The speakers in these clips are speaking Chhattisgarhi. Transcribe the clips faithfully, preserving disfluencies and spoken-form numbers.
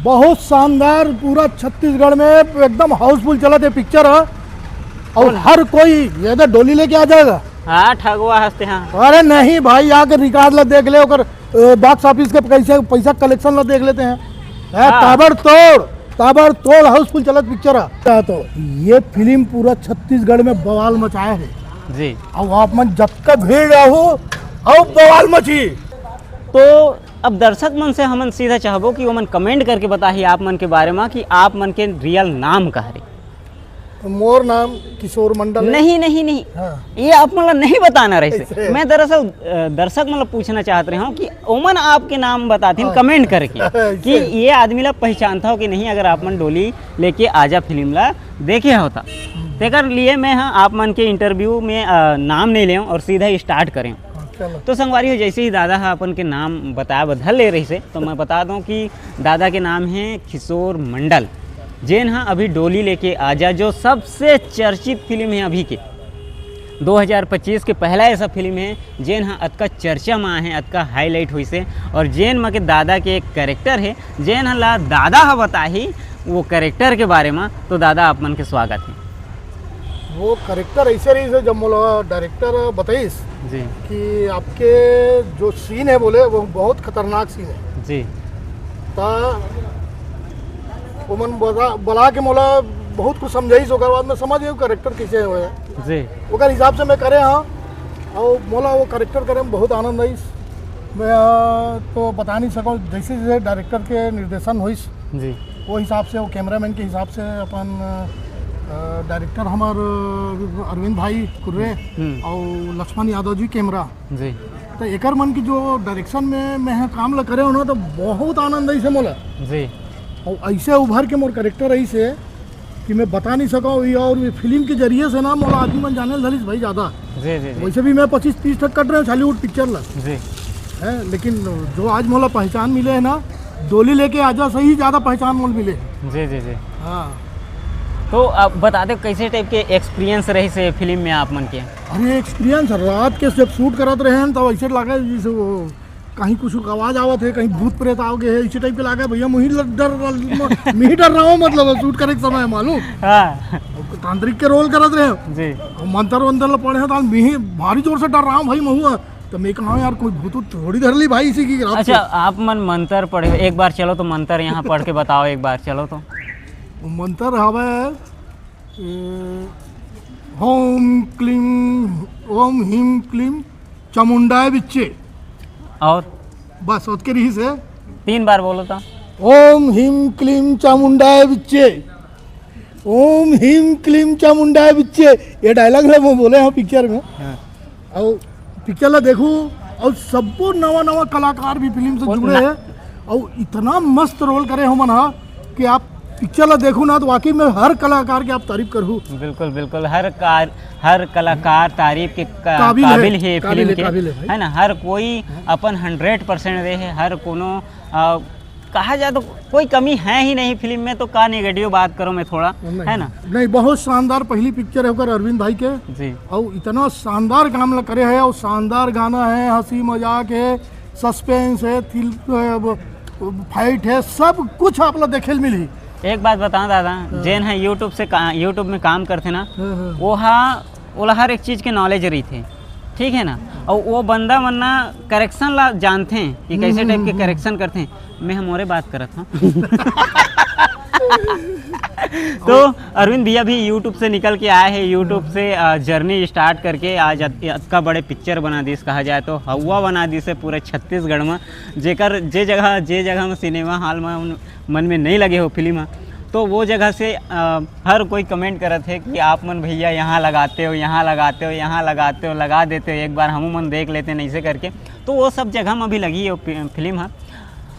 बहुत शानदार, पूरा छत्तीसगढ़ में एकदम हाउसफुल चलत हे पिक्चर ह। और हर कोई ये तो डोली लेके आ जाएगा। हाँ, ठगुआ हंसते हैं। अरे नहीं भाई, आके रिकॉर्ड ला देख ले, ओकर बॉक्स ऑफिस के कैसे पैसा कलेक्शन ला देख लेते हैं। है, हाँ। ताबड़तोड़, ताबड़तोड़ हाउसफुल चलत पिक्चर है। तो ये फिल्म पूरा छत्तीसगढ़ में बवाल मचाया है। जी। अब आप मन जतका भीड़ रहो, अब बवाल मची। तो अब दर्शक मन से हमन सीधा चाहबो कि ओमन कमेंट करके बताही आप मन के बारे में कि आप मन के रियल नाम का हरे। मोर नाम किशोर मंडल है। नहीं, नहीं, नहीं। हाँ। ये आप मन ला नहीं बताना रहिसे। ऐसे। मैं दरअसल, अ, दर्शक मन ला पूछना चाहत रहे हूँ कि ओमन आपके नाम बताथिन हाँ। कमेंट करके ऐसे। कि ये आदमी ला पहचानता हो कि नहीं, अगर आप मन डोली लेके आजा फिल्म ला देखे होता। तेकर लिए मैं, हाँ, आप मन के इंटरव्यू में, अ, नाम नहीं लेऊँ और सीधा ही स्टार्ट करें। हाँ, चलो। तो संगवारी हो, जैसे ही दादा हा अपन के नाम बताए बर धर ले रहिसे, तो मैं बता दूं कि दादा के नाम है किशोर मंडल, जेन हा अभी डोली लेके आजा, जो सबसे चर्चित फिल्म है अभी के, दो हज़ार पच्चीस के पहला ऐसा फिल्म है जेन हा अतका चर्चा में आहे, अतका हाईलाइट होइसे, और जेन म के दादा के एक कैरेक्टर है, जेन हा ला दादा हा बताही वो कैरेक्टर के बारे में। तो दादा, आप मन के स्वागत है। वो करेक्टर ऐसे रहिस हे, जब मोला डायरेक्टर बताइस जी। कि आपके जो सीन है बोले, वो बहुत खतरनाक सीन है। जी। ता ओमन बता, बला के मोला बहुत कुछ समझाइस, ओकर बाद मैं समझ गया करेक्टर कैसे हुए। जी। ओकर हिसाब से मैं करे हाँ, और मोला वो करेक्टर करे में बहुत आनंद आइस। मैं, अ, तो बता नहीं सकूँ, जैसे जैसे डायरेक्टर के निर्देशन होइस, जी। वो हिसाब से, वो कैमरामैन के हिसाब से अपन, अ, डायरेक्टर हमार, अ, अरविंद भाई कुर्रे हम्म। और लक्ष्मण यादव जी कैमरा। जी। तो एकर मन की जो डायरेक्शन में मैं ह काम ला करे हो ना, तो बहुत आनंद आइस हे मोला। जी। और ऐसे उभर के मोर करेक्टर आइस हे कि मैं बता नहीं सकूँ। ये और ये फिल्म के जरिए से ना मोला आदमी मन जाने ल धरिस भाई ज़्यादा। जी, जी, जी। वैसे भी मैं पच्चीस तीस तक कट रहे हैं हॉलीवुड पिक्चर ला, जी। है, लेकिन जो आज मोला पहचान मिले है ना, डोली लेके आजा सही ज़्यादा पहचान मोल मिले है। जी, जी, जी। हाँ। तो आप बता दे, कैसे टाइप के एक्सपीरियंस रहिस हे फिल्म में आप मन के? अरे, एक्सपीरियंस, रात के जब शूट करत रहे हैं, तब ऐसे लगा जैसे वो कहीं कुछ आवाज आवत है, कहीं भूत प्रेत आ गए है, इसी टाइप के लगा। भैया, मुही ल-, डर, मुही डर रहा हूँ, मतलब, शूट करे के समय, मालूम, हाँ। तांत्रिक के रोल करत रहे, जी। मंत्र वंत्र ल पढ़े हैं, तो मुही भारी जोर से डर रहा हूँ भाई, महुआ। तो मैं कहा, यार, कोई भूत वूत थोड़ी धर ली भाई इसी की रात अच्छा, को। आप मन मंत्र पढ़े, एक बार चलो तो मंत्र यहाँ पढ़ के बताओ, एक बार चलो तो। वो मंत्र हवे, ए, ओम क्लीम, ओम ह्रीम क्लीम चामुंडाय विच्चे। और बस, ओतके रहिस हे। तीन बार बोलो तो। ओम ह्रीम क्लीम चामुंडाय विच्चे, ओम ह्रीम क्लीम चामुंडाय विच्चे। ये डायलॉग ला मैं बोले हँव पिक्चर में। हाँ। और पिक्चर ला देखू, और सब्बो नवा नवा कलाकार भी फिल्म से वो जुड़े ना- हैं, और इतना मस्त रोल करे हो मन हा कि आप पिक्चर ला देखू ना, तो वाकई में हर कलाकार के आप तारीफ करहू। बिल्कुल, बिल्कुल। हर कार, हर कलाकार तारीफ के का, काबिल है, काबिल है काबिल फिल्म है, के, काबिल है भाई। है ना? हर कोई अपन हंड्रेड परसेंट दे है, हर कोनो, अ, कहा जाए तो कोई कमी है ही नहीं फिल्म में, तो का नेगेटिव बात करो मैं थोड़ा, नहीं, है ना? नहीं, बहुत शानदार पहली पिक्चर है ओकर अरविंद भाई के, जी। और इतना शानदार काम ला करे है, और शानदार गाना है, हंसी मजाक है, सस्पेंस है, थ्रिल, अ, फाइट है, सब कुछ आप ला देखे ल मिली। एक बात बताओ दादा, जेन है यूट्यूब से का, यूट्यूब में काम करते ना, हाँ, हाँ। वो हा, ओला हर एक चीज के नॉलेज रही थे, ठीक है ना? और वो बंदा मन ना करेक्शन ला जानते हैं कि कैसे टाइप के करेक्शन करते हैं। मैं हम ओरे बात करत हूँ। तो अरविंद भैया भी यूट्यूब से निकल के आए हैं, यूट्यूब से जर्नी स्टार्ट करके आज अत- अतका बड़े पिक्चर बना दिस, कहा जाए तो हवा बना दिस है पूरे छत्तीसगढ़ में। जेकर जे जगह, जे जगह में सिनेमा हॉल में उन मन में नहीं लगे हो फिल्म ह, तो वो जगह से, अ, हर कोई कमेंट करत है कि आप मन भैया यहाँ लगाते हो, यहाँ लगाते हो, यहाँ लगाते हो, लगा देते हो, एक बार हमू मन देख लेते हैं ऐसे करके। तो वो सब जगह में भी लगी है फि-, फिल्म ह।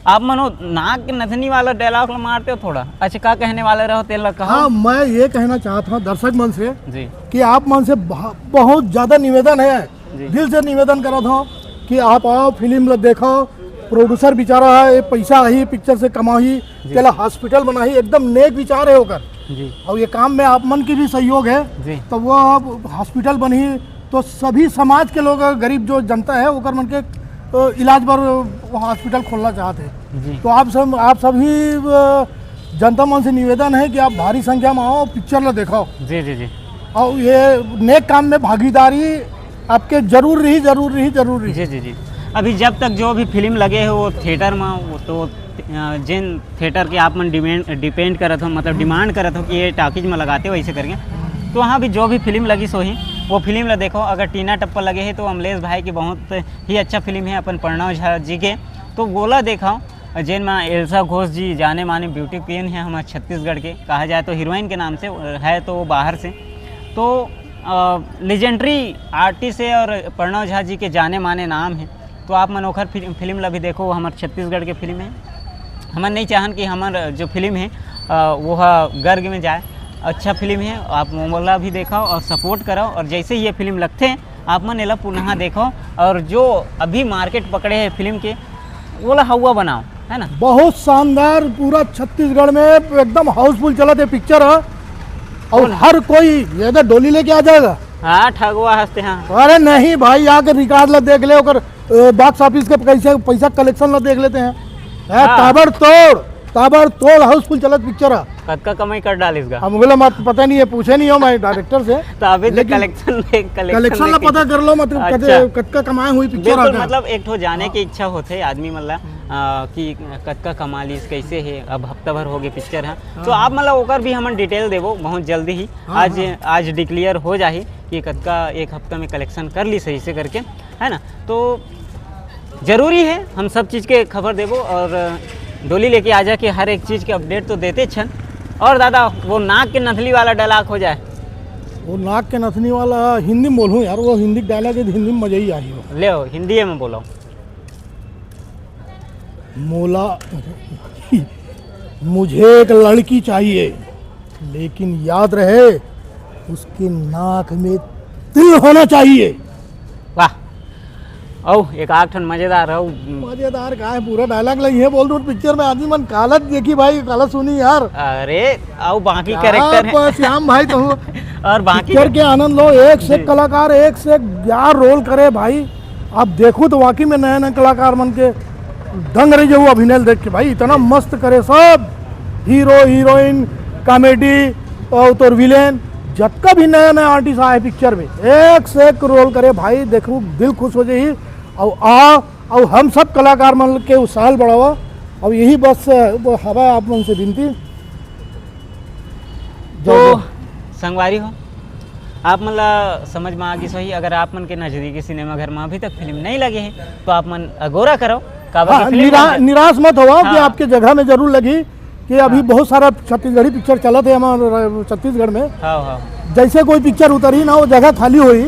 आप मन वो नाक के नथनी वाला डायलॉग ला मारते हो थोड़ा। अच्छा, का कहने वाले रहो, तेल कहो। हाँ, मैं ये कहना चाहता हूँ दर्शक मन से जी। कि आप मन से बह-, बहुत ज़्यादा निवेदन है, जी। दिल से निवेदन करत हूँ कि आप आओ, फिल्म ला देखो। प्रोड्यूसर बेचारा है, ये पैसा ही पिक्चर से कमाही, जी। तेला हॉस्पिटल बनाही, एकदम नेक विचार है ओकर। जी। और ये काम में आप मन की भी सहयोग है, जी। तो वो अब हॉस्पिटल बनही, तो सभी समाज के लोग, गरीब जो जनता है, ओकर मन के अ, इलाज बर वो हॉस्पिटल खोलना चाहत हे। जी। तो आप सब, आप सभी, अ, जनता मन से निवेदन है कि आप भारी संख्या में आओ, पिक्चर ला देखाओ। जी, जी, जी। और ये नेक काम में भागीदारी आपके जरूर रही, जरूर रही, जरूर रही। जी, जी, जी। अभी जब तक जो भी फिल्म लगे हे वो थिएटर में, वो तो, अ, जेन थिएटर के आप मन डिमेंड, डिपेंड करत हो, मतलब डिमांड करत हो कि ये टॉकीज में लगाते वैसे करके, तो वहाँ भी जो भी फिल्म लगी सोही, वो फिल्म ला देखो। अगर टीना टप्पा लगे हे तो अमलेश भाई की बहुत ही अच्छा फिल्म है अपन प्रणव झा जी के, तो वोला देखो। जेन में एल्सा घोष जी जाने माने ब्यूटी क्वीन है हमारे छत्तीसगढ़ के, कहा जाए तो हीरोइन के नाम से, अ, है तो वो बाहर से। तो लेजेंडरी आर्टिस्ट है और प्रणव झा जी के जाने माने नाम है, तो आप मन ओखर फिल्म, फिल्म ला भी देखो, वो हमारे छत्तीसगढ़ के फिल्म है। हमन नहीं चाहन कि हमार जो फिल्म है, अ, वो ह गर्ग में जाए। अच्छा फिल्म है, आप मोला भी देखो और सपोर्ट करो, और जैसे ही ये फिल्म लगते हैं, आप मन एला पुनः देखो, और जो अभी मार्केट पकड़े है फिल्म के, वो ला हवा बनाओ, है ना? बहुत शानदार, पूरा छत्तीसगढ़ में एकदम हाउसफुल चलत हे पिक्चर ह। और बोल। हर कोई ये तो डोली लेके आ जाएगा। हाँ, ठगुआ हंसते हैं। अरे नहीं भाई, आके रिकॉर्ड ला देख ले, ओकर, अ, बॉक्स ऑफिस के कैसे पैसा कलेक्शन ला देख लेते हैं। हैं, हाँ। ताबड़तोड़, ताबड़तोड़ हाउसफुल चलत पिक्चर है। कतका कमाई कर डालिस गा? अब बोला, मत पता नहीं है, पूछे नहीं हो मैं डायरेक्टर से। तो अभी तो लेकिन कलेक्शन, कलेक्शन कलेक्शन ला लेके पता कर लो, मतलब, अच्छा। कते, कतका कमाए हुई पिक्चर बिल्कुल, है। मतलब, एक ठो जाने हाँ। की इच्छा होथे आदमी मन ला, हम्म। आ, कि कतका कमा लीस, कैसे है, अब हफ्ता भर हो गए पिक्चर है। हाँ, तो आप हाँ। मतलब ओकर भी हमन डिटेल देबो बहुत जल्दी ही। हाँ, आज, हाँ। आज डिक्लेयर हो जाही कि कतका एक हफ्ता में कलेक्शन कर लीस, ऐसे करके, है ना? तो जरूरी है हम सब चीज़ के खबर देबो, और डोली लेके आ जाके हर एक चीज़ के अपडेट तो देते छन। और दादा, वो नाक के नथनी वाला डायलॉग हो जाए। वो नाक के नथनी वाला हिंदी में बोलूँ यार, वो हिंदी डायलॉग है, हिंदी में मजा ही आई हो। ले हो, हिंदी में बोलो। मोला, मुझे एक लड़की चाहिए, लेकिन याद रहे, उसके नाक में तिल होना चाहिए। वाह। औ, एक आध ठन मजेदार औ। मजेदार का है, पूरा डायलॉग लगी है, बोल दो पिक्चर में आदमी मन कालत देखी भाई, कालत सुनी यार। अरे, औ बाकी क्या कैरेक्टर है। बस श्याम भाई तो और बाकी पिक्चर के आनंद लो, एक से जी। कलाकार, एक से एक यार रोल करे भाई। आप देखो तो वाकई में नया नया कलाकार मन के दंग रही जाऊ अभिनय देख के भाई, इतना जी। मस्त करे सब, हीरो, हीरोइन, कॉमेडी और तोर विलेन, जतका भी नया नया आर्टिस्ट आए पिक्चर में, एक से एक रोल करे भाई, देखो दिल खुश हो जाही। और आ, और हम सब कलाकार मन के उत्साह बढ़ावा। और यही बस, वो हवा आप मन से विनती। तो जय जय। संगवारी हो, आप मन ला समझ में आ गिस होही, अगर आप मन के नजदीकी सिनेमा घर में अभी तक फिल्म नहीं लगे है, तो आप मन अगोरा करो, काबर हाँ, कि फिल्म निरा-, बन जाए। निराश मत होवा कि हाँ। आपके जगह में जरूर लगी, कि अभी हाँ। बहुत सारा छत्तीसगढ़ी पिक्चर चलत है हमारे छत्तीसगढ़ में। हाँ, हाँ। जैसे कोई पिक्चर उतरी ना, वो जगह खाली होई,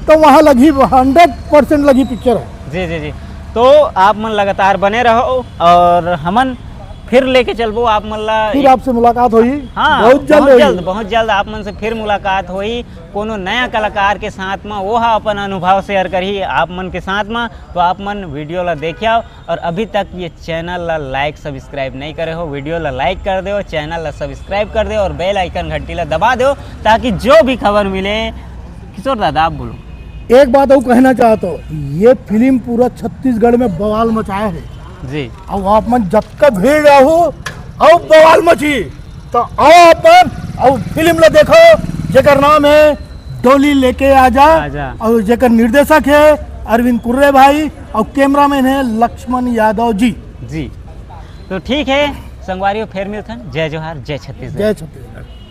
तो वहाँ लगी, हंड्रेड परसेंट लगी पिक्चर है। जी, जी, जी। तो आप मन लगातार बने रहो और हमन फिर लेके चलबो आप मन ला फिर एक आपसे मुलाकात होई। हाँ, बहुत जल्द बहुत होई। जल्द, बहुत जल्द आप मन से फिर मुलाकात होई कोनो नया कलाकार के साथ में, वो हा अपन अनुभव शेयर करही आप मन के साथ में। तो आप मन वीडियो ला देखियो और अभी तक ये चैनल ला लाइक सब्सक्राइब नहीं करे हो, वीडियो ला लाइक कर दो, चैनल ला सब्सक्राइब कर दो और बेल आइकन घंटी ला दबा दो, ताकि जो भी खबर मिले। किशोर दादा, आप बोलो। एक बात और कहना चाहता हूँ, ये फिल्म पूरा छत्तीसगढ़ में बवाल मचाया है। जी। और आप मन जतका भीड़ रहो और बवाल मची, तो आओ अपन और फिल्म ला देखो, जेकर नाम है डोली लेके आजा। आजा। और जेकर निर्देशक है अरविंद कुर्रे भाई और कैमरामैन है लक्ष्मण यादव जी। जी। तो ठीक है संगवारी हो, फिर मिलथन। जय जोहार, जय छत्तीसगढ़। जय छत्तीसगढ़।